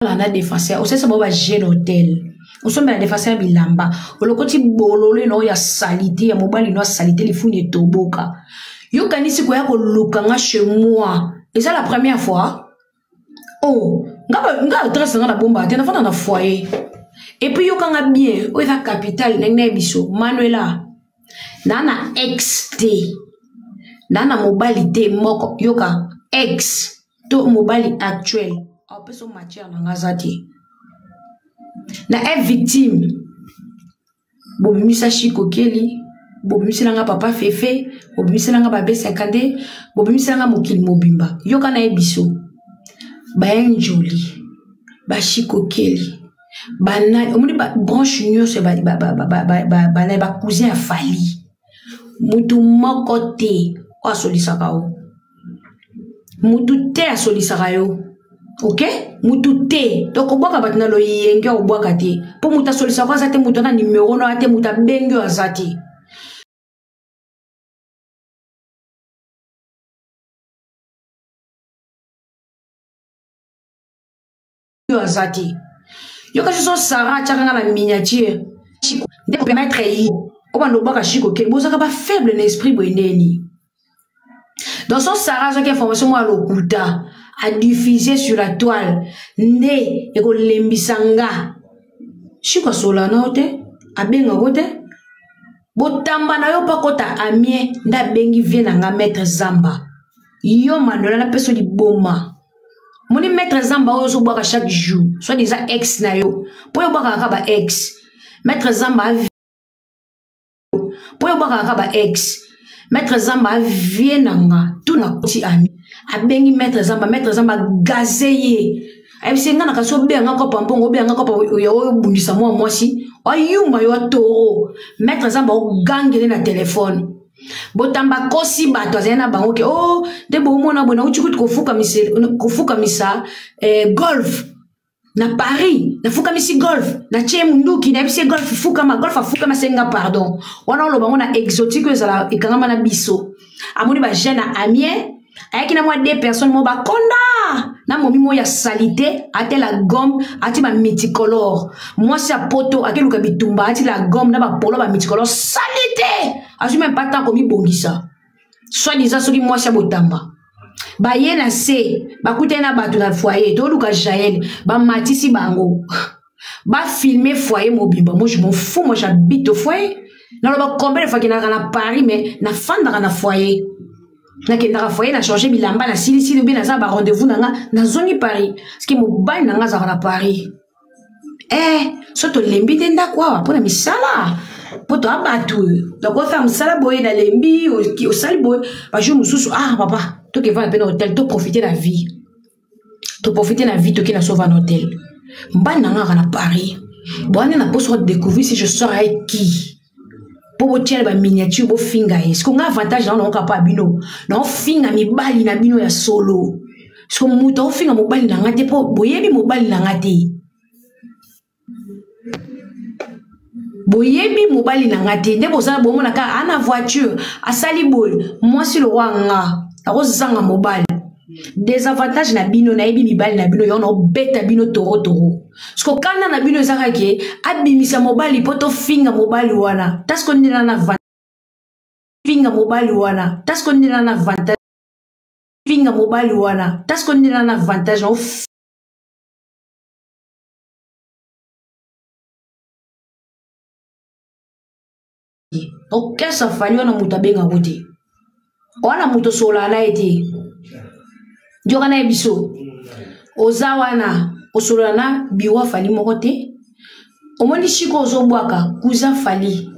Na défenseur osalisa bango bajeune hotel, osombela défenseur bilamba, olokoti bololo na oyo ya salite ya mobali no ya salite, lifuni etoboka. Yokanisi koya koluka nga chez moi, eza la première fois. Oh, nga nga adresse nga na bomba te, nafanda na foyer. Et puis yokanga bien, oyo eza capitale ndenge na ye biso Manuela na ex te, na mobali te moko. Yoka, ex to mobali actuel apesa matière na nga aza te na e victime. Bobimisa Shikokeli, bobimisela nga papa Fefe, bobimisela nga babesaka nde bobimisela nga mokili mobimba. Yoka na ye biso baenjoli bashikokeli banani, omoni babranche nyonso banani, bacousin ya Fali, mutu moko te oyo asolisaka yo, mutu te asolisaka yo. Ok, mutu te, tokobwaka bato na loyenge, akobwaka te mpo moto asolisaka aza te, moto ana nimero no te, moto abengi oyo aza te. Oyo aza te. Yoka soso Sara atiaka nga na miniature nde permettre ye obanda obwaka Shiko ke bozaka bafaible na esprit boye ndeni. Donc so Sara azwaki information moko ya lokuta, adiffuse sur la toile, nde ekolembisa nga. Shiko asola na yo te, abengako te. Botamba na yo mpo akota amie nde abengi vie na nga maître Zamba. Yo Manuela, napesa liboma. Moni maître Zamba oyo ozobwaka chaque jour, soit eza ex na yo, mpo oyo obwakaka kaka ba ex. Maître Zamba, mpo oyo obwakaka kaka ba ex. Maître Zamba avie na nga tuna koti ami, abengi maître Zamba, maître Zamba gaze ye, ayebisi nga na kasi obenga kopa mbongo, obenga kopa oyo obundisa mwa mwasi ayumba yo atoro. Maître Zamba ogangele na telefone. Botamba kosi bato azali na bango ke o oh, nde bomona boye, nauti kutu kofukamisa golf na Paris, nafukamisi golf, natie munduki, nayebisi golf fukama, golf afukama, asenga pardon. Wana oloba ngo na exotique oyo ezala ekangama na biso. Amoni bajeune na Amien, ayaki na mwa deux personnes mo bakonda na momi mo ya salite, atela gomme, ati bamiticolore, mwasi ya poto akeluka bitumba, ati la gomme na bapolo bamiticolore salite, azwi meme pas temps komibongisa, soit disant soki mwasi ya Botamba. Baye na se, bakutani na bato na foyer, toluka Jael, bamatisi bango, bafilme foyer mobimba. Moi je m'en fous, moi j'habite au foyer. Naloba combien de fois kendaka na Paris, mais nafandaka na foyer, nakendaka foyer, na change bilamba, nasilisili obi naza ba rendez-vous na nga, nazongi Paris parce que mobali na nga azalaka na Paris. Eh, so tolembi nde ndako awa mpona misala, mpo toa bato tokosala mosala boye, nalembi, osali boye bajour mosusu, ah papa, tokevanda mpe na hotel, toprofite na vie, toprofite na vie, toke na sova na hotel. Mbani na ngaka na Paris bwana na poso découvrir si je sors avec qui, mpo botiala baminiature, bofinga ye. Siko nga avantage nango naoka mpo ya bino, naofinga mibali na bino ya solo. Siko moto aofinga mobali na nga te, mpo boyebi mobali na nga te, boyebi mobali na nga te, nde bozala bomona kaka ana voiture asali boye, mwasi lokwa nga akozanga mobali. Désavantage na bino, nayebi mibali na bino, yango naobeta bino torotoro. Siko kanda na bino ezaka ke abimisa mobali mpo tofinga mobali wana, tasiko nde na finga mobali wana, tasiko nde na avantage finga mobali wana, tasiko nde na avantage na okesa Fali wana. Moto abengako te wana, moto osololaka na ye te. Yoka na ye biso, oza wana osolola na biwa Fali moko te. Omoni Shiko ozobwaka kuza Fali,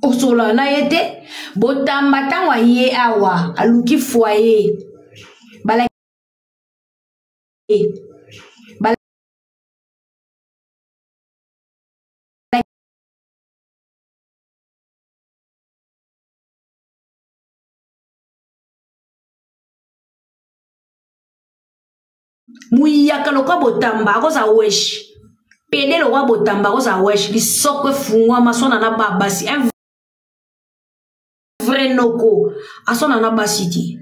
osolola na ye te. Botamba ntango aye awa aluki foyer bala bala. Muyaka lokwa Botamba akoza wesh pede, lokwa Botamba akoza wesh, lisoko efungwama sona na babasi. Un vrai noko aswana na basi te,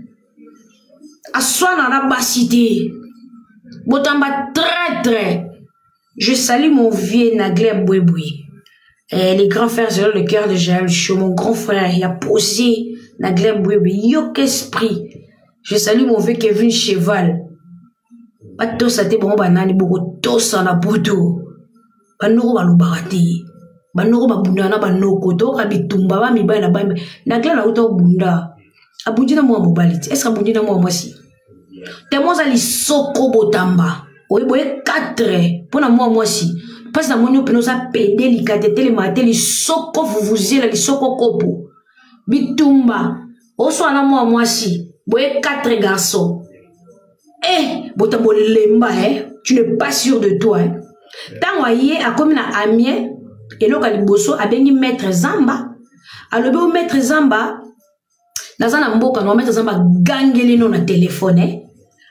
aswana na basi te. Botamba traître. Je salue mon vieux Nagleb Bouéboué. Eh, les grands frères selon le cœur de Jaël Show, mon grand frère, il a posé Nagleb Bouéboué. Yok esprit. Je salue mon vieux Kevin Cheval. Batosa te bango banani bokotosa na poto. Banoko balobaka te. Banoko babundaka na banoko toyoka bitumba ba mibali na ba Nagleb auta obunda. Abundi na mwa mobali te. Est-ce abundi na mwa mwasi? Temo oza lisoko botamba oye boye 4 mpo na mwa mwasi mpasi namoni yo mpena oza pede likate telema te lisoko vuvuzela lisoko kopo bitumba oswana na mwa mwasi boye 4 garçon eh botamba olemba eh tu n'es pas sûr de toi eh. ntango aye akomi na amien eloko ya liboso abengi maître zamba alobi o maître zamba naza na mboka na maître zamba agangeli no na telefone eh?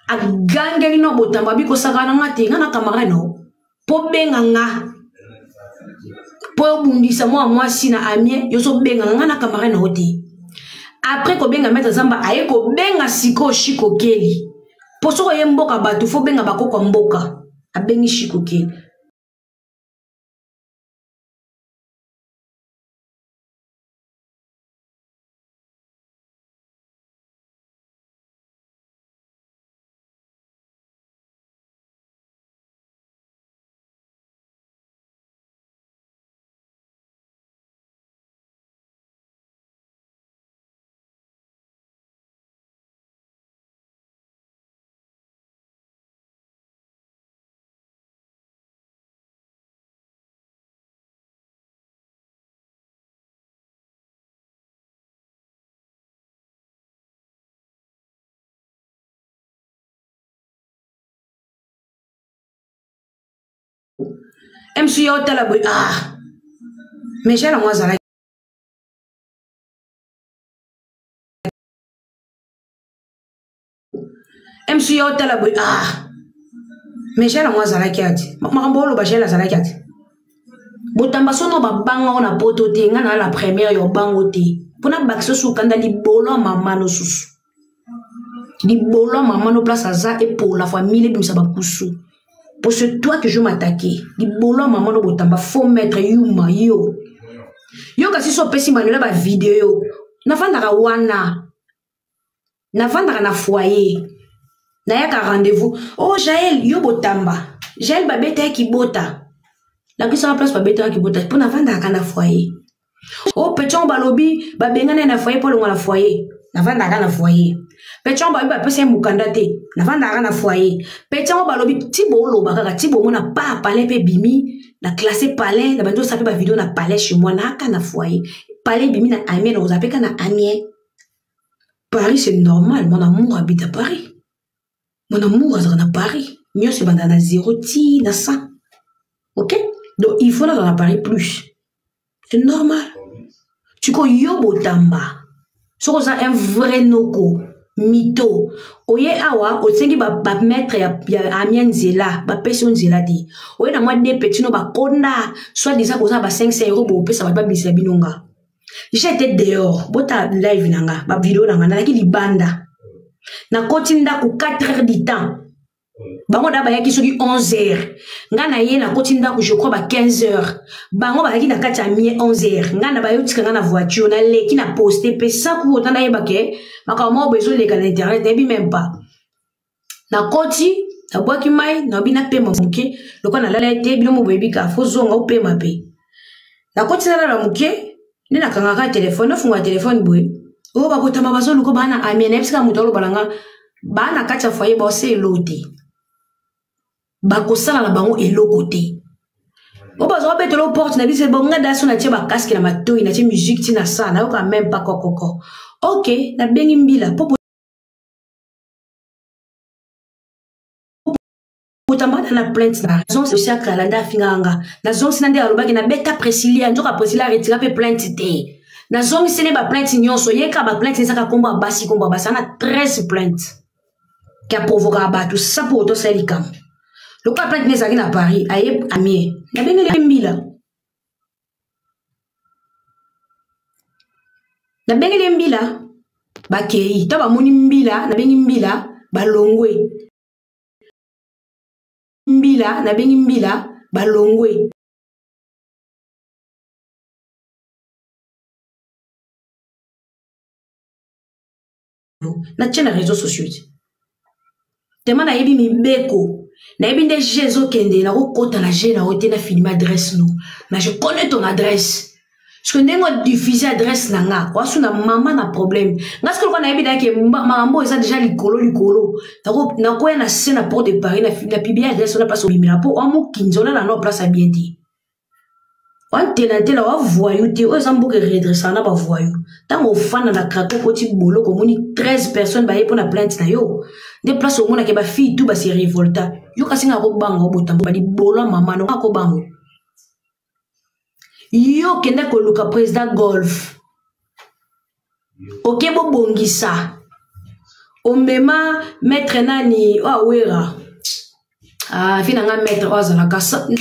agangeli no botamba abi kosakana na nga te nga na camarade no mpo benga nga mpo obundisa mwa mwasi na amie yo ozobenga nga na camarade na yo te après kobenga maître zamba aye kobenga sikoyo shikokeli mpo soki oye mboka bato fo benga bakoko ya mboka abengi shikokeli. Mc yo otala boye ah mais jeune yango azalaki mc yo otala boye ah mais jeune yango azalaki ati makambo oloba jeune azalaki ati botamba sono babanga o na poto te ngai na la première yo bango te mpo na bakisa osu okanda libolo ya mama no susu libolo ya mama no place aza epola famille ebimisa bakusu po c'est toi que je m'attaquer libolo ya mama no botamba faux maître yuma yo yo kasi so opesi manuela bavideo nafandaka wana navandaka na foyer nayaka rendez-vous oh jael yo botamba jael babeta ye kibota lakisaka place babetaka kibota mpo navandaka na foyer oh petion balobi babengana ye na foyer mpo alongwa na foyer navandaka na foyer petion balobi bapesa ye mokanda te navandaka na foyer petion balobi ti booloba kaka ti bomona pa palais mpe ebimi na classe palais na bandi osala mpe bavideo na palais chez moi nayaka na foyer palais ebimi na amien nakozala mpe ka na amien Paris c'est normal, mon amour habite à Paris. Mon amour azalaka na Paris. Nyonso ebanda na 0 ti na 100. OK? Donc il faut nazala na Paris plus. C'est normal. Sikoyo yo botamba. Soki oza un vrai noko mito oye awa osengi bamaître ba ya, ya amia nzela bapesi yo nzela te oye na mwa de petit no bakonda soit disant koza ba 500 euro bopesa bato babisela bino nga J'étais dehors, bota live na nga, ba vidéo na nga, nalaki libanda. Nakoti ndako 4 heures du temps. Bango da bayaki soki 11 heures. Nga na ye nakoti ndako je crois ba 15 heures. Bango bayaki na kati ya mie 11 heures. Nga na bayo tika nga na voiture, na leki na poste pe sans pour autant nayeba ke makambo moko boye ezoleka na internet, nayebi même pas. Nakoti nabwaki mai nayobi napema moke lokola nalala ye te bino mo boyebi kaka fo zonga opema mpe nakoti nalala moke nde nakangaka telefone nafungola telefone boye oyo bakotama bazoluka baa na amie nayebisaka moto aloba na nga baa na kati ya foyer baosa elo te bakosala na bango eloko te oyo bazwa babetela porte na biso bonga daso natie bakaske na matoi natie musique ti na sa nayoka meme pa kokoko ok nabengi mbila mpo kotambana na plainte na raison c'est kala nde afingaka nga nazongisi na nde alobaki nabeta presilia nzoka presilia aretira mpe plainte te nazongiseli baplainte nyonso yeka baplainte ezaka nkombo ya basi nkombo ya basi ana 13 plainte ke aprovokaka bato sa mpo otosala likambo lokola plainte ne ezalaki na paris aye amie nabengeli mbila nabengeli ye mbila bakei ntango bamoni mbila nabengi mbila balongwe mbila nabengi mbila. Balongwe. Natie na réseaux sociaux te. Tema nayebi mibeko. Nayebi nde je ezokende nakokota na je na yo te na filme adresse no. Mais je connais ton adresse. Parce que ndenge odiffuse adresse na nga, wasu na mama na problème. Nga soki lokola nayebi dayake makambo eza déjà likolo likolo. Nakoya na se na porte de Paris na publie adresse na place obimela po oamokinzi olala na place ya bien te. Wantela ntela wa voyou te, oyo eza mboka eredressaka na ba voyou. Ntango ofanda na Craco okoti boloko omoni 13 personnes baye mpo na plainte na yo. Nde place omonake ba fille tout ba se revolta. Yo kasi nga kobanga obota mboka libolo ya mama no akobanga. Yo kende koluka président golf. Oke bobongisa. Omema maître nani oyo awera. Ah, vi na nga maître oyo azalaka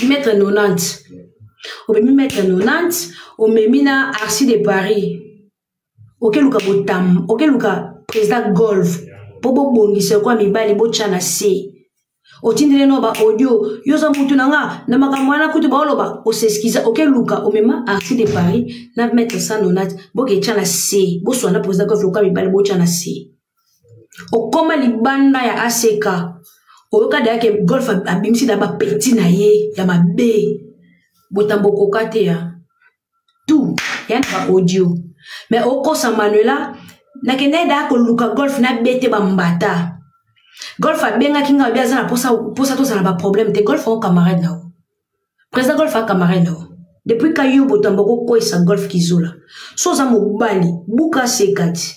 maître 90. Omemi maître 90, omemi na Arcy de Paris. Okeluka botam, okeluka président golf po bobongisa kwa mibali botya na se. Otindeli no ba audio, yo za mutu na nga na makambo wana kutu baoloba oseskiza okeluka omema Arcy de Paris na maître 190 boketya na se, boswana président golf lokola mibali botya na se. Okoma libanda ya ACK, oyoka deya ke golf abimisi na ba petit na ye ya mabe, botambo okoka te ya tout ya na ba audio. Mais okosa Manuela nakende da koluka golf na bete ba mbata. Golf abengaki nga abi aza na posa posa tozala ba problème te. Golf o camarade na yo. Président golf a camarade na yo. Depuis ka yo botambo kokwesa golf kizola. So oza mobali buka sekati.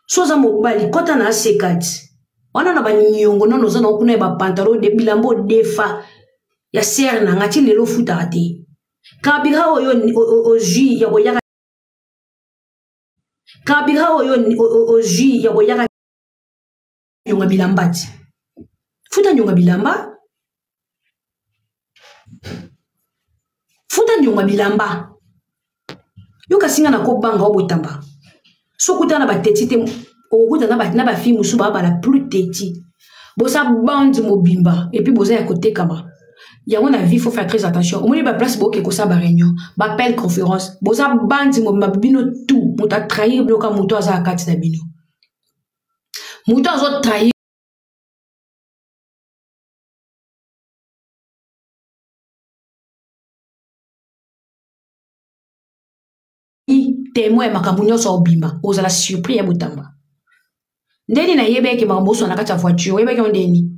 So oza mobali kota na sekati. Wana na ba nyongo nano oza na kuna ya ba pantalon de bilamba odefa ya serre na nga ti lelo ofutaka te. Kabira oyo ozwi ya koyaka. Kabira oyo ozwi ya koyaka nyonga bilamba ti. Futa nyonga bilamba. Futa nyonga bilamba. Yo kasi nga nakobanga obotamba. Soki na ba teti te, okokuta na ba fille mosusu babala plus teti. Bosa bande mobimba et puis boza ya kotekama. Yango na vie faut faire très attention. Omoni ba place boke kosa ba réunion, ba appel conférence, boza bande mobimba bino tout, moto a trahir bino ka moto aza kati na bino. Moto azo trahir témoin ya makambo nyonso obima, ozala surpris ya botamba. Ndeni nayebaki makambo oswa na kati ya voiture, oyebaki yango ndeni?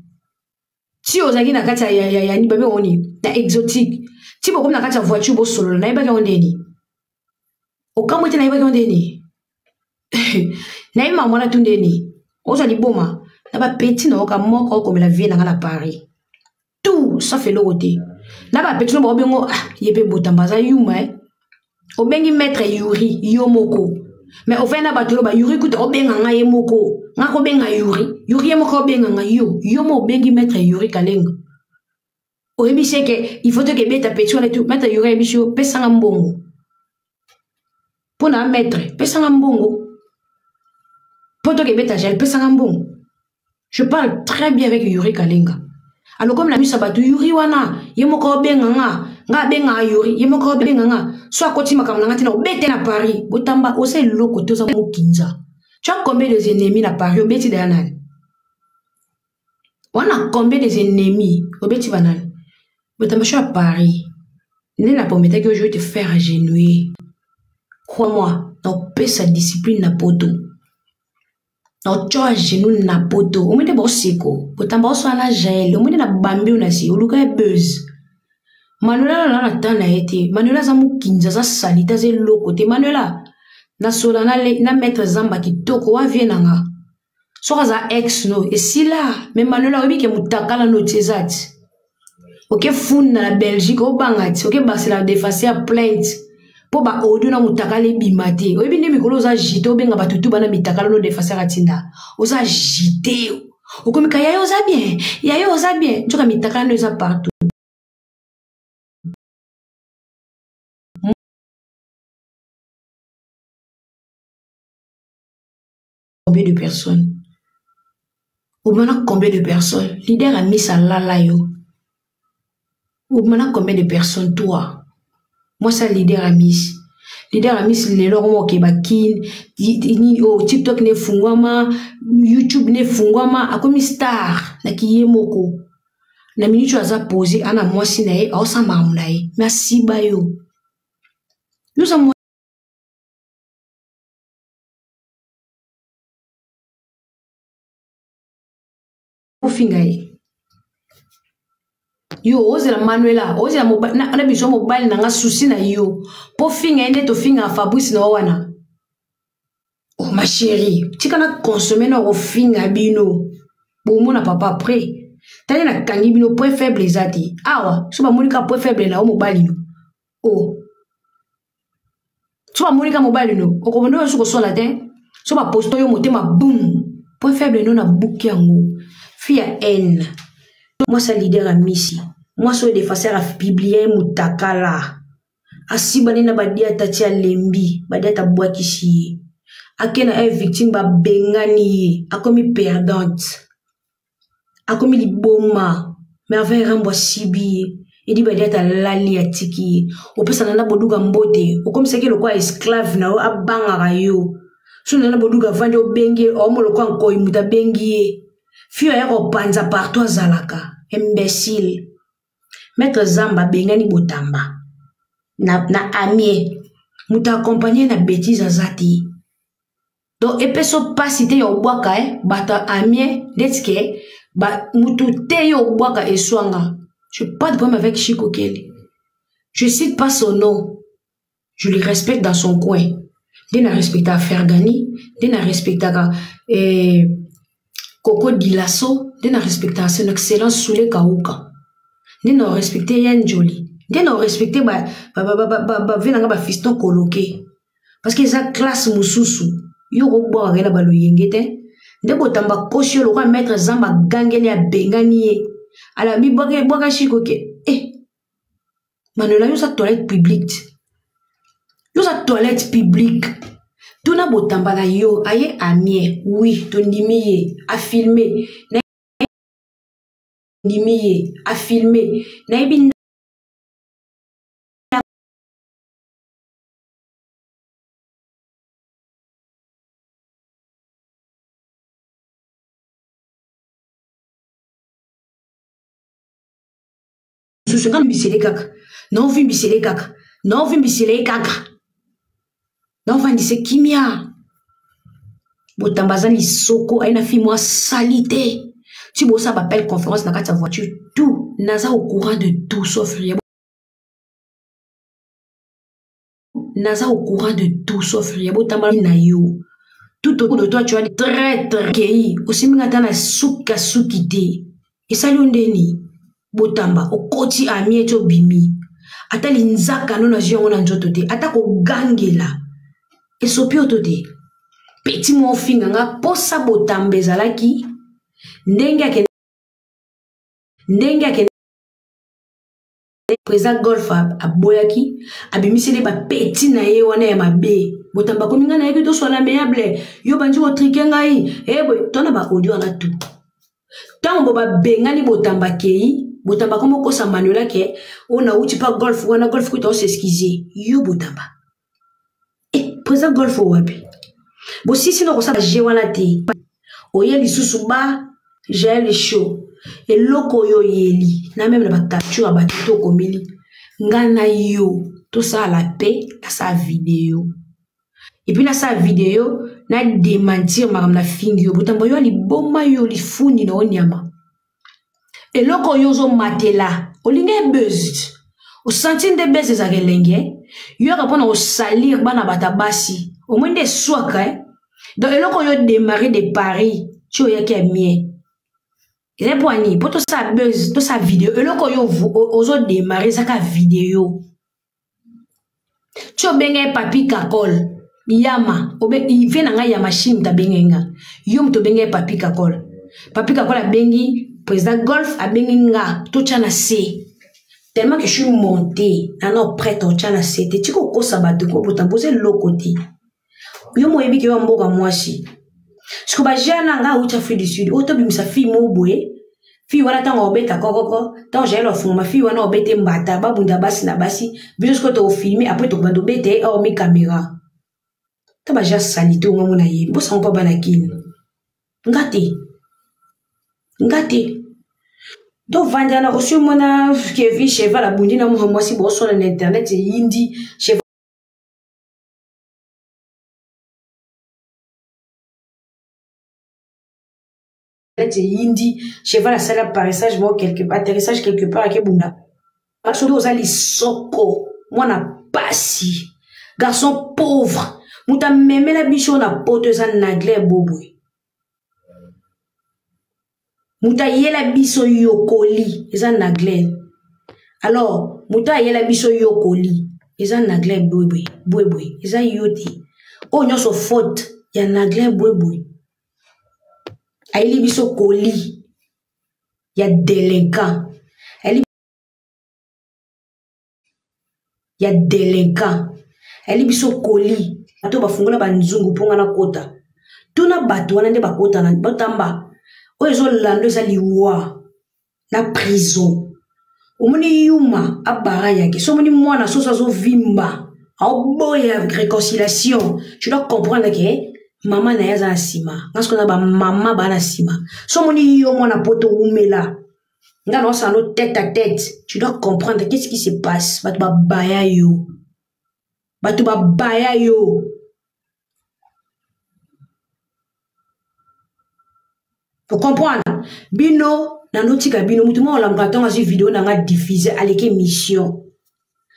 Ti ozalaki na kati ya, ya, ya, babe oni, na exotique. Ti bokomi na kati ya voiture bosolola, nayebaki yango ndeni? Okamwe te nayebaki yango ndeni? Nayebi makambo wana tu ndeni? Ozwa liboma na ba petit na oka moko okomela vie na nga na Paris. Tout sauf eloko te. Na ba petit no ba obengo ah ye pe botamba aza yuma eh. Obengi maître Yuri yo moko. Mais ofai na bato ba Yuri kuta obenga nga ye moko. Nga ko benga Yuri. Yuri ye moko obenga nga yo. Yo mo obengi maître Yuri Kalenga. Oyebi se ke il faut que beta petit wana tout maître Yuri yebi yo pesa nga mbongo. Pona maître pesa nga mbongo. Poto ke beta gel pesa nga mbongo. Je parle très bien avec Yuri Kalenga. Alors comme la misa batu Yuri wana, ye moko obenga nga, nga abenga Yuri, ye moko obenga nga. So akoti makambo na nga tina obete na Paris, botamba osa eloko te oza mokinza. Tu as combien des ennemis na Paris obeti da nani? Wana combien des ennemis obeti banani? Botamba je suis à Paris. Nde na prometaki je vais te faire agenouiller. Crois-moi, na discipline na poto. Na otyo genou na poto. Omoni nde boseko. Botamba oswana na Jael. Omoni na bambi na si oluka ya buzz. Manuela na na temps na ye te. Manuela aza mokinzi, aza salite, aza eloko te. Manuela na sola na, le, na maître Zamba kitoko wa vie na nga. Soki aza ex no esila, mais Manuela oyebi ke mutakala no ti eza ti. Oke funda na Belgique obanga ti, oke basela défense ya plainte. Po ba audio na mutakala ebima te. Oyebi nde mikolo oza agité obenga bato tu bana mitakala no défense ya tinda. Oza agité. Okomika yayo oza bien, yayo oza bien. Nzoka mitakala no eza partout. Combien de personnes? Obana combien de personnes? Leader a mis sa lala yo. Obima na combien de personnes toi? Mwasi ya leader ya miss. Leader ya miss lelo akoma okeba kin nini oh, TikTok ne efungwama, YouTube ne efungwama, akomi star na kiye moko. Na minute oyo aza pose ana mwasi na ye, aosala makambo na ye. Mais asiba yo. Yo oza ofinga ye yo ozela manuela ozela na, na biso mobali na nga susi na yo mpo finga ye nde tofingaka fabrice na yo wana oh ma chérie tika na consomme na kofinga bino bomona papa après tali nakangi bino point faible eza te awa so bamoni kaka point faible na yo mobali no o oh. so bamoni ka mobali no okobanda oyo koswala te so baposto yo motema bum point faible no na buki yango fi ya haine mwasi ya leader ya misi mwasi oyo defaseur apiblie ye mutakala asibani na badiata ti alembi badiata abwakisi ye ake na ye victime babengani ye akomi perdante akomi liboma merveille rambo asibi ye edi badiata alali atiki ye opesa nana boduga mbote okomisaki lokola esclave na yo abangaka yo so nana boduga avandi obengi ye omo lokola nkoi moto abengi ye fio aya kopanza partout azalaka imbécile maître zamba abengani botamba na, na amie moto akompagne na betise aza te donc epesa mpasi te ya obwaka eh, bato ya amie ndeti ke ba, mutu te yo obwaka eswanga je pas de problème avec Chico Kelly je cite pas son nom je le respecte dans son coin nde na respectaka Fergani nde na respectaka eh, Coco Dilaso nde na respectaka son excellence Soule Kauka nde na respecte ya Njoli nde na respecte ba, ba, ba, ba, ba, ba, ba, ba, ba, ba fiston koloke parce que eza classe mosusu yo okobwakaka ye na baloyenge te nde botamba kosi yo lokola maître zamba agangeli abengani ye alabi bwaka shiko ke eh manuela yo oza toilette publique yo oza toilette publique tuna botamba na yo aye amie oui tondimi ye afilme ndimi ye afilme nayebi mosusu nga mbisele kaka naovimbisele kaka naovimbisele ye kaka naovandise kimia botamba aza lisoko aye na fille mwa sali te ti bosala bapele conférence na kati ya voiture tout naza au courant de tout sauf rien naza au courant de tout sauf rien botamba na yo tout autour de toi tu as des traîtres kei osimbi nga ata na suka suki te esali yo ndeni botamba okoti amie ti obimi ata linzaka no nazwi yango na nzoto te ata kogangela esopi yo to te peti mwa ofinga nga posa botamba ezalaki ndenge akende ndenge akende président golf aboyaki abimiseli bapeti na ye wana ya mabe botamba akomi ngai nayebi toswana amiable yo bandi kotrike ngai eboye eh, tona baaudio wana tu ntango bo babengani botamba kei botamba akomi okosa manuela ke oyo nauti mpa golf wana golf kuta oseskize yo botamba e eh, président golf wapi bosisi na kosala je wana te oye lisusu ba jael show eloko oyo oyeli na meme na bacapture ya bato to okomeli nga na yo tosala pe nasala video epuis nasala video na dementir makambo na fingi yo botamba yo liboma yo lifuni na yo nyama eloko oyo ozomatela olingi ebuzz osanti nde buzz ezalaka elengi eh? yoka mpona kosalir bana bata basi omoi nde eswaka eh? donc eloko oyo démarre de paris ti oyaki ya mie eza mpo ani mpo tosala buzz tosala video eloko oyo ozodemare ezaka video ti obenga ye papi kakol yama vie na ngai ya machine moto abengai nga yo moto obenga ye papi kakol papi kakol abengi président golf abengi nga totya na se tellement que je suis monté nano prête otya na se te tika okosa bato kobota mpoza eloko te yo moyebi ke yo mboka mwasi siko bajana nga auti afrique du sud oyo tobimisa fille moko boye fille wana ntango obeta kokoko Ntango Jael afungama fille wana obete mbata, babunda basi na basi, biso sikoyo tokofilme après tokobanda obete ye or mi camera. Ta ba ja salite onga mona ye, bosango pa bana kini. Nga te. Nga te. Tovanda na osi omona Kevin Cheval abundi na mwa mwasi bosona na internet eyindi Cheval neti eyindi cheval asali apparissage moko quelque atterrissage quelque part akebunda soki oza lisoko mwana pasi garçon pauvre moto amemela biso na poto eza nagle bobwe moto ayela biso yokoli eza nagle alors moto ayela biso yokoli eza nagle bwebwe bwebwe eza yo te oyo nyonso faute ya nagle bwebwe ayeli biso koli ya delinquant ayeli ya delinquant ayeli biso koli bato bafungola banzungu mpo nga nakota tuna bato wana nde bakota na batamba oyo ezolanda eza liwa na prison omoni yuma abara yake so omoni mwana soso azovimba aoboya réconciliation tu dois comprendre ke mama na ye aza na nsima nga sikoyo na bamama baa na nsima so omoni yo mwana poto wumela nga na osala no tête à tête, tu dois comprendre qu'est-ce qui se passe. Bato babaya yo, bato babaya yo. Ocomprendre bino nanotika bino motu moko olamuka ntongo azwi video na nga diffuse aleki émission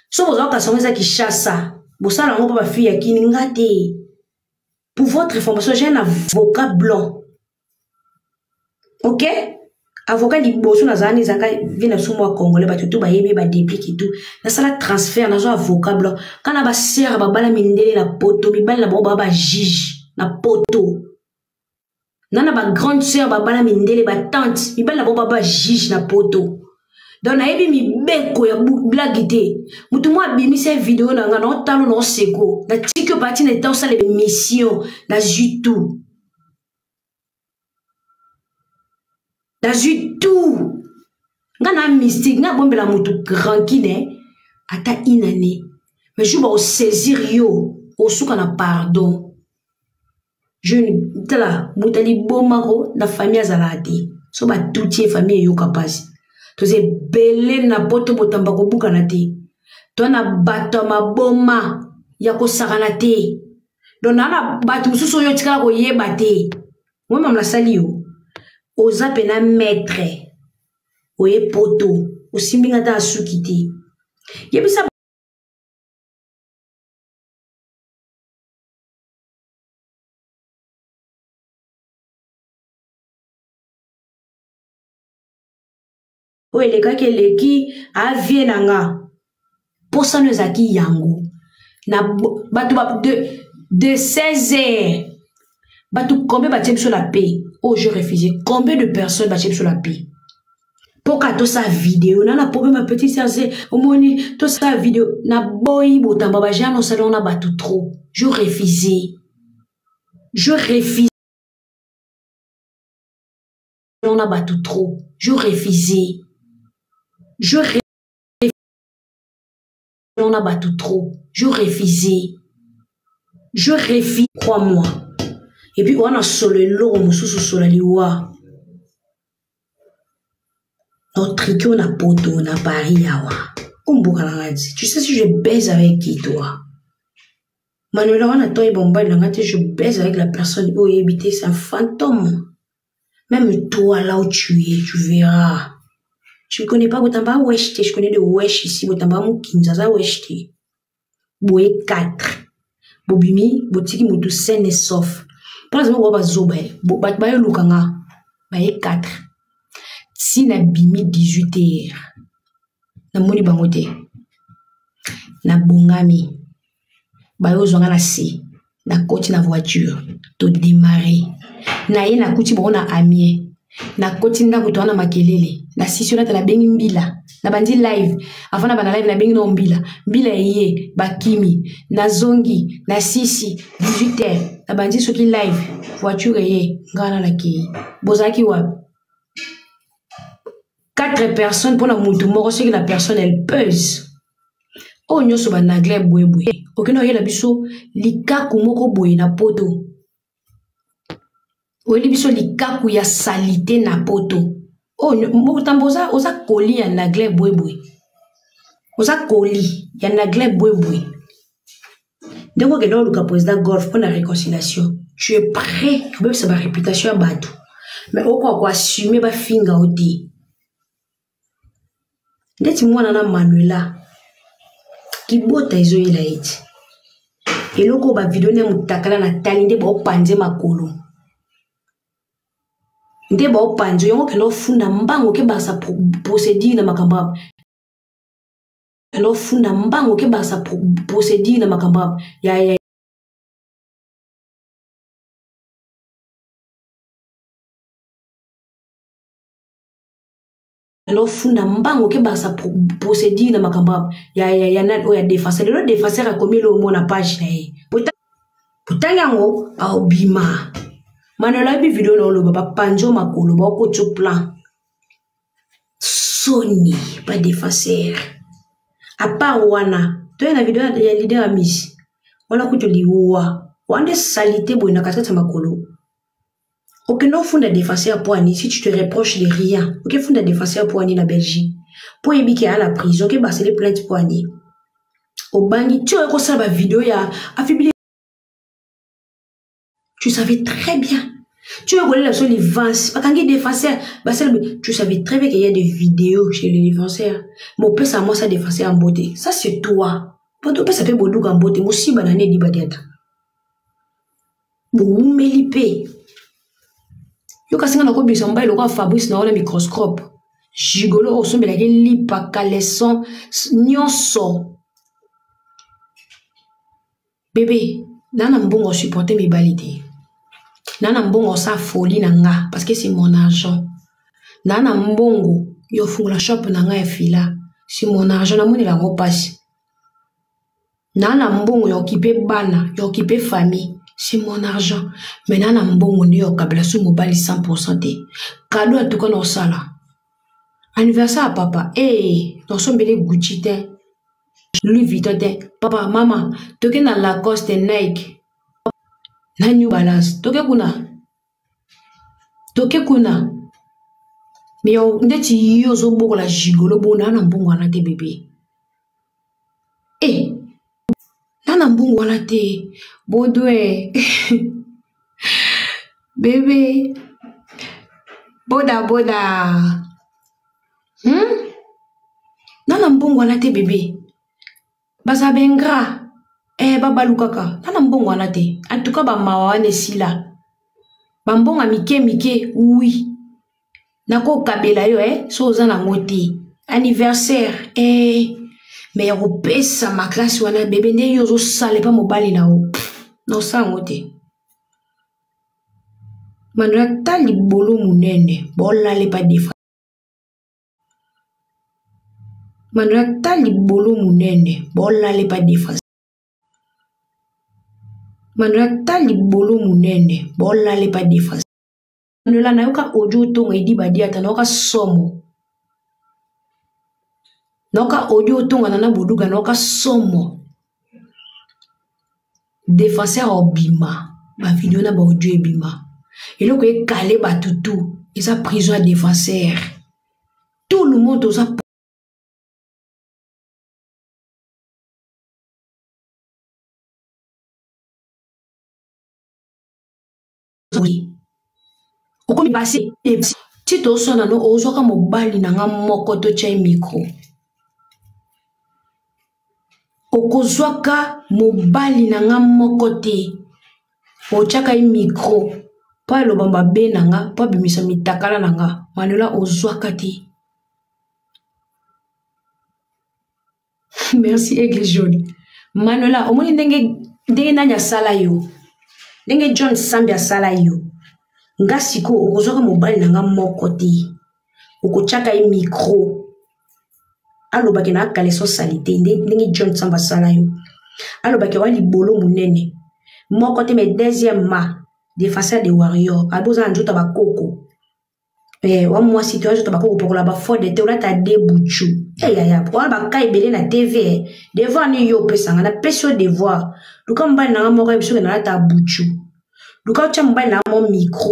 so bozwa kasongo eza Kinshasa bosala yango mpo bafille ya kini nga te. Pour votre information, j'ai un avocat blanc, ok, avocat liboso nazala na ezalaka vie na biso mwa congolais, bato to bayebi badeplike tout. Nasala transfert, nazwa avocat blanc kana basere babala mindele na poto, mibali na bango baa bajuge na poto, na na bagrande sœur babala mindele, batante mibali na bango baa bajuge na poto. Donc nayebi mibeko ya blague te. Motu moko abimisa video na nga naotalo na oseko natiki yo parti na eta osala émission, nazwi tout, nazwi tout. Nga na mystique nga abombela motu rancune ata une année, mais jour bakosaisir yo osuka na pardon. Jeune tala moto alibomako na famille azalaka te, so batuti ye famille eyoka mpasi. Toza ebele na poto, botamba kobukana te, to na bato ya maboma ya kosakana te. Donc naa na bato mosusu oyo otikala koyeba te. Moi nasali yo oza pena maître oye poto osimbi nga ata asuki te yebisa. Oyo elekaki eleki avie na nga posano ezalaki yango na bato ba, de 16 heures bato combien batie biso na paix oyo je refuse, combien de personnes batie biso na paix mpo ka tosala video na na problème ya petite sœur se omoni tosala video na boyi botamba bajane osali yango na bato trop. Je refuse, je refuse na bato trop, je refuse, je refuse na bato trop, je refuse, je refuse. Crois-moi, et puis wana solo eloko mosusu sola liwa otrike na poto na Paris awa omboka na nga ti. Tu sais si je baise avec qui, toi Manuela wana to oyeba mobali na nga te. Je baise avec la personne oyo oyebi te, c'est un fantôme. Même toi là où tu es, tu verras, tu ne connais pas botamba wesh te. Je connais de wesh ici, botamba mokinza aza wesh te. Boye 4 bobimi botiki motu saine et sauf mpona zama boa bazoba bato bayoluka nga baye 4 ti nabimi 18 heures namoni bango te, nabongami bayozwa nga na se, nakoti na voiture todemare na ye, nakuti bango na Amie, nakoti ndako toa na makelele nasisi olata, nabengi mbila, nabandi live. Avant na banda live nabengi nao mbila, mbila eye bakimi, nazongi nasisi 18 heures nabandi soki live, voiture eye ngai na nakei. Bozalaki wapi? Quatre personnes mpona mutu moko soki la personne elle pèse. Oyo nyonso ba nagle boye. Okende oyela biso likaku moko boye na poto. Oyeli biso likaku ya salite na poto. Oyo motambo oza, oza koli ya nagle boye boye. Oza koli ya nagle boye boye. Ndenge okende oluka président golf mpo na réconciliation. Tu es prêt kobebisa ba réputation ya bato. Mais okoka koassume bafinga yo te. Ndeti mwana na Manuela kibota ezoyela ye ti. Eloko ba video nde mutakala na tali nde baopanze makolo. Nde baopanze yango okende ofunda mbango ke basa procédure na makambo ya ofunda mbango ke basa procédure na makambo ya ya ofunda mbango ke basa procédure na makambo ya ya ya nani oyo ya défenseur. Lelo défenseur akomi eloko mona page na ye. Botangi yango aobima. Manuel ayebi video na oloba bapanzo makolo baokotio plan. Soni ba défenseur. À part wana, toye na video ya leader ya Miss. Wana kutu liwa. Wana salité boye na katikati ya makolo. Okende ofunda défenseur po ani si tu te reproches de rien. Oke funda défenseur po ani na Belgique. Po yebi ke à la prison, ke basele plainte po ani. Obangi ti oyo kosala ba video ya afibili. Tu savais très bien. Tu as volé la seule avance. Bakangi défenseur, basele, tu savais très bien qu'il y a des vidéos chez les défenseurs. Mon père, ça moi ça défenseur en beauté. Ça c'est toi. Pour toi ça fait bodouga en beauté. Moi aussi banane di badiata. Boumeli pe. Yo kasi nga nakobimisa mobali lokola Fabrice na wana microscope. Gigolo oyo osombelaki lipa, caleçon, nyonso. Bébé, na na mbongo supporter mibali te. Na na mbongo sa folie na nga parce que c'est mon argent. Na na mbongo yo fungola shop na nga ya fila. C'est mon argent na monela yango pasi. Na na mbongo ya occuper bana, ya occuper famille. C'est mon argent. Mais na na mbongo nde ya okabela so mobali 100% te. Cadeau en tout cas na osala. Anniversaire ya papa, eh, nasombeli Gucci te. Louis Vuitton te. Papa, mama, toke na Lacoste, Nike, na New Balance. Toke kuna. Toke kuna. Mais yo, ndeti yo ozobokola gigolo bona na mbongo wana te bébé. Eh, na na mbongo wana te. Baudouin. Bébé. Boda boda. Na na mbongo wana te bébé. Baza bengra. Eh babalukaka. Na na mbongo wana te. En tout cas ba mawa wana esila. Ba mbongo mike mike oui. Nako kabela yo eh so oza na ngo te. Anniversaire eh mais ya kopesa makasi wana bébé nde yo ozosala epa mobali na yo. Na osala ngo te. Manuela ta libolo munene bolale pa defa. Manuela ta libolo munene bolale pa defa. Manuela ta libolo munene bolale pa defa. Manuela nayoka audio tonga edi badiata nayoka somo. Nayoka audio tonga nana boduga nayoka somo. Défenseur obima ba vidéo na ba audio ebima. Eloko ekale batutu eza prison ya défenseur. Tout le monde oza okomi passé ti toswana no ozwaka mobali na nga moko to tia micro. Okozwaka mobali na nga moko te. Otiaka ye micro po aloba mabe na nga, po abimisa mitakala na nga. Manuela ozwaka te. Merci Aigle Jaune. Manuela omoni ndenge ndenge nani asala yo. Ndenge John Sambi asala yo. Nga siko okozwaka mobali na nga moko te. Okotiaka ye micro. Alobaki na akale so salite ndenge John Sambi asala yo. Alobaki wa libolo munene. Moko te mais deuxième ma défenseur de warrior. Aboza na nzoto bakoko. Eh, wa mwasi te ozoto bako kopakola bafode te olata de buchu eyaya eh, wana baka ebele na tv eh. devoir nini yo opesanga napesi yo devoir luka mobali nanga moko yebi soki nalata buchu luka otya mobali nanga mo micro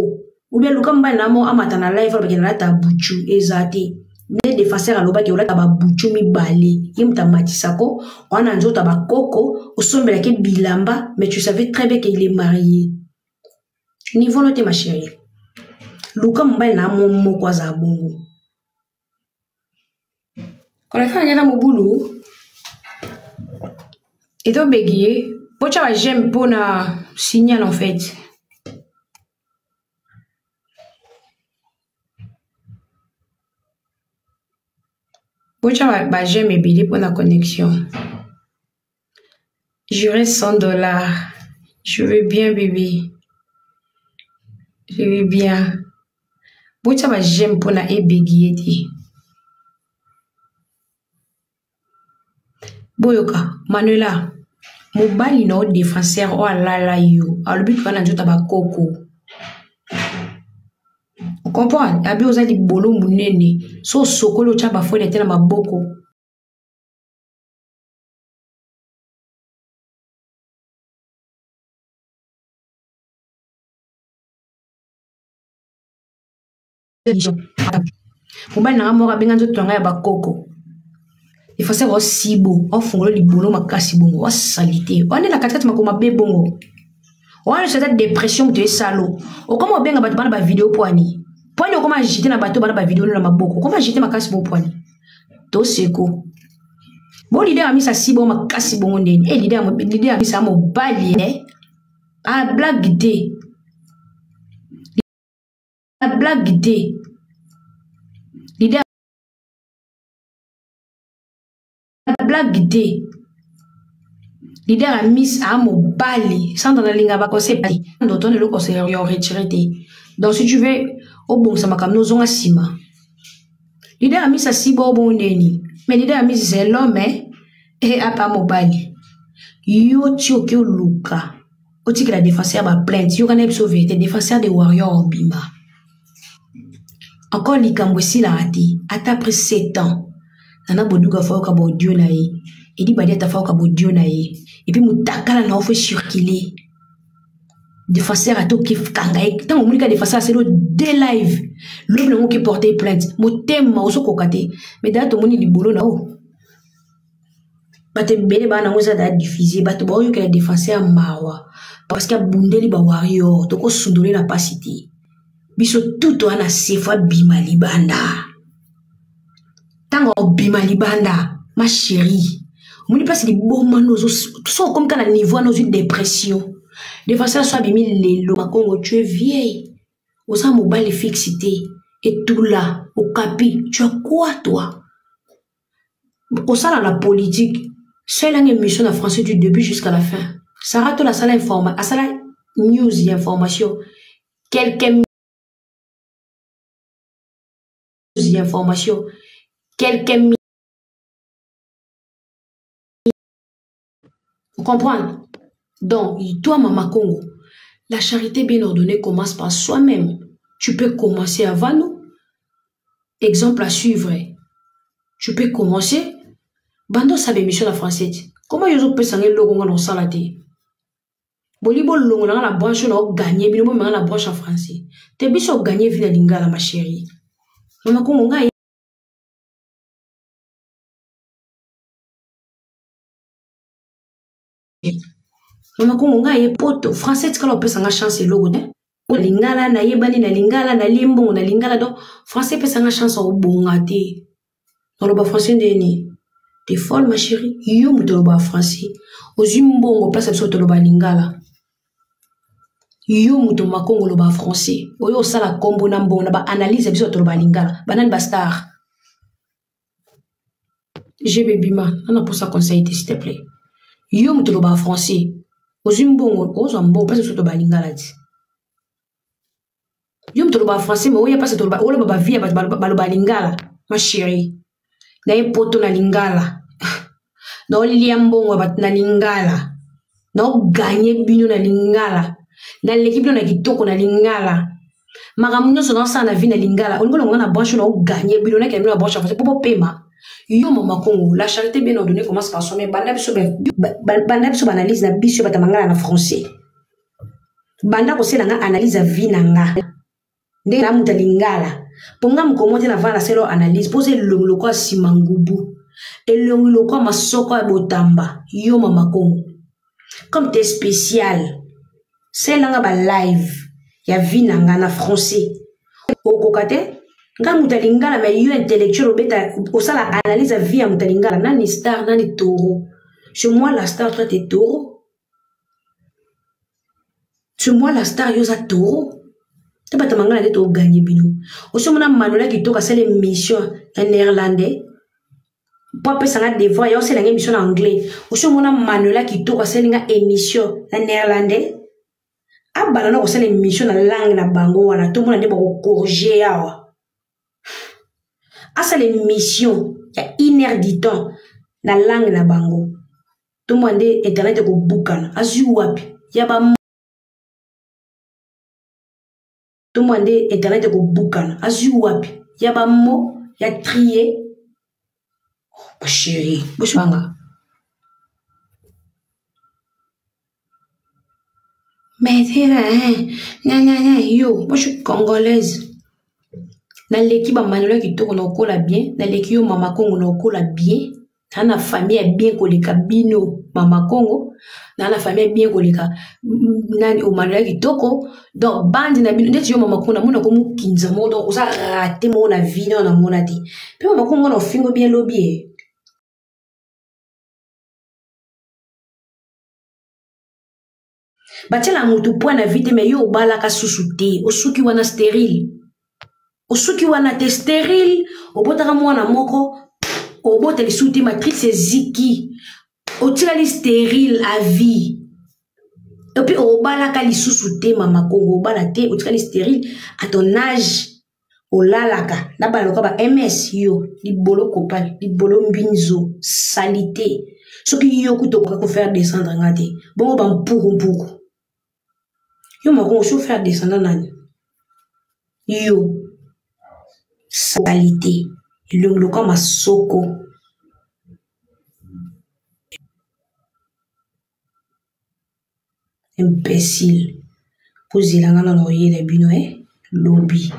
ubia luka mobali nanga mo amata na live alobaki nalata buchu eza te nde defenseur alobaki olata babuchu mibale ye moto amatisako wana nzoto ya bakoko osombelaki bilamba mais tu savais très bien qu'il est marié niveau no te ma chérie luka mobali na mo moko azala bongo koleka na mobulu etobegi ye botya ba j'aime mpona signal en fait. Botya ba j'aime ebele mpona connexion. J'aurai 100 $. Je veux bien, bébé. Je veux bien. Botya ba j'aime mpona ebegi ye te. Boyoka, Manuela, mobali na yo défenseur oyo alala yo, alobi toza na nzoto ya bakoko. Comprendre? Abi oza libolo monene, so osokoli otya bafone te na maboko. Mobali na nga moko abenga nzoto na ngai ya bakoko efasaka osibo ofungola libolo makasi bongo osalite wana na katikati makoma mabe bongo wana nyonso eza depression moto esalo okoma obenga bato bana bavideo pwani pwani okoma agite na bato bana bavideo na maboko okoma agite makasi bongo pwani toseko bo leader ya misa si bongo makasi bongo ndeni e leader leader ya misa mobali e a blague te a blague te leader a blague te leader ya miss a mobali sandra nalinga baconseil ndoto na eloko ya retire te. Donc si tu veux obongisa makambo nozonga nsima leader ya miss asiba obongo ndeni. Mais leader ya miss, c'est l'homme e apa mobali. Yo ti oke oluka otikela défenseur baplainte, yoka na biso vérité. Défenseur de warrior obima encore, likambo esilaka te. Ata après 7 ans, Nana Boduga fayoka baaudio na ye, Edi Badi ata fayoka baaudio na ye, et puis motakala na yo faut circuler. Défenseur ata okekanga ye, ntango omoni ka défenseur asali de live, lobi nango oke porter plainte, motema ozokoka te. Mais daya tomoni libolo na yo, bato ebele baa nango eza daa diffuse, bato baoyokela défenseur mawa parce que abundeli bawarrior. Tokosundole na mpasi te, biso tuto wana sefo abima libanda. Ntango obima libanda, ma chérie, omoni mpasi liboma no so okomi kaka na niveau wana, ozwi dépression. Défenseur so abimi lelo, Makongo, tu es vieille, oza mobali fixe te, etula okapi. Tu as quoi, toi? Osala na politique, salanga émission na français du début jusqu'à la fin. Sara Tola asala informa, asala news ya information, quelques ya information, quelques. Vous comprenez? Donc, toi, Mama Congo, la charité bien ordonnée commence par soi-même. Tu peux commencer avant nous. Exemple à suivre. Tu peux commencer. Bando sa émission la française. Comment yo pesa nge logo nga na te? Boli bolongo na la branche na gagner bino bo la branche en français. Te biso gagner vie na lingala, ma chérie. Mama Congo nga Mama Kongo ngai ye poto français tikala opesanga chance eloko te. Lingala nayebani na lingala, nalie mbongo na lingala, donc français epesanga chance obonga te. Naloba français ndeni? T'es folle, ma chérie. Yo moto oloba français, ozwi mbongo place biso toloba lingala. Yo moto Makongo oloba français, oyo osala nkombo na mbongo na baanalyse ya biso toloba lingala. Banani bastar gb bima nana posa conseil te, s'il te plaît. Yo moto oloba français, ozwi mbongo, ozwa mbongo place biso toloba lingala ti. Yo moto oloba français, mais oya mpasi oloba bavie ya bato baloba lingala. Ma chérie, naye poto na lingala, naolia mbongo ya bato na lingala, naoganye bino na lingala, naleki bino na kitoko na lingala. Makambo nyonso naosala na vie na lingala, olingi olonga na branche na oganye bino nakende bino na branche ya français mpo bopema. Yo mama Kongo, la charité bien ordonnée commence par soi-même. Banda biso banda biso ba analyse na biso bato mangala na français. Banda kosela nga analyse ya vie na nga. Ndenge na muta lingala. Po nga mokomo te na vanda selo analyse po elongi lokola nsima ngubu. Elongi lokola masoko ya botamba. Yo mama Kongo. Comme t'es spécial. Sela nga ba live ya vie na nga na français. Okoka te? Nga moto ya lingala mais yo intellectuel obeta osala analyse ya vie ya moto ya lingala. Nani star, nani taureau? C'est moi la star, toi t'es taureau. C'est moi la star, yo oza taureau. Te bato mangala nde toganye bino. Osomona Manuela kitoko asala émission ya néerlandais mpo apesa nga devoir ya osala nga émission na anglais. Osomona Manuela kitoko asali nga émission na néerlandais. Abanda na kosala émission na langue na bango wana tomona nde bakocorrige awa. Asala émission ya une heure du temps na langue na bango tomona nde internet ekobukana. Azwi wapi ya ba tomona nde internet ekobukana. Azwi wapi ya ba mo ya trie. Oh, chérie bosanga mais nya yo, moi je suis congolaise. Naleki bamanuela kitoko na okola bien, naleki yo mama Kongo na okola bien. Na na famille ya bien koleka bino mama Kongo, na na famille ya bien koleka nani omanuela kitoko. Donc bandi na bino ndeti yo mama Kongo namona komokinza moko, donc oza rate moko na vie nao namona te. Mpe mama Kongo na ofingo bien lobi e batiela motu point na vie te, me yo obalaka susu te, osuki wana stérile, osuki wana te stérile, obotaka mwana moko, obota lisusu te, matrice eziki, otikali stérile à vie. Epuis obalaka lisusu te mama Kongo, obala te, otikali stérile à ton âge. Olalaka na bana lokola ba ms yo libolo kopal libolo mbinzo salite. Soki yo kuta okoka kofaire descendre nga te, bongo bampukumpuku yo makongo so faire descendre nani? Yo salite, elongi lokola masoko. Imbécile, bozela nga na oyela bino e lobi.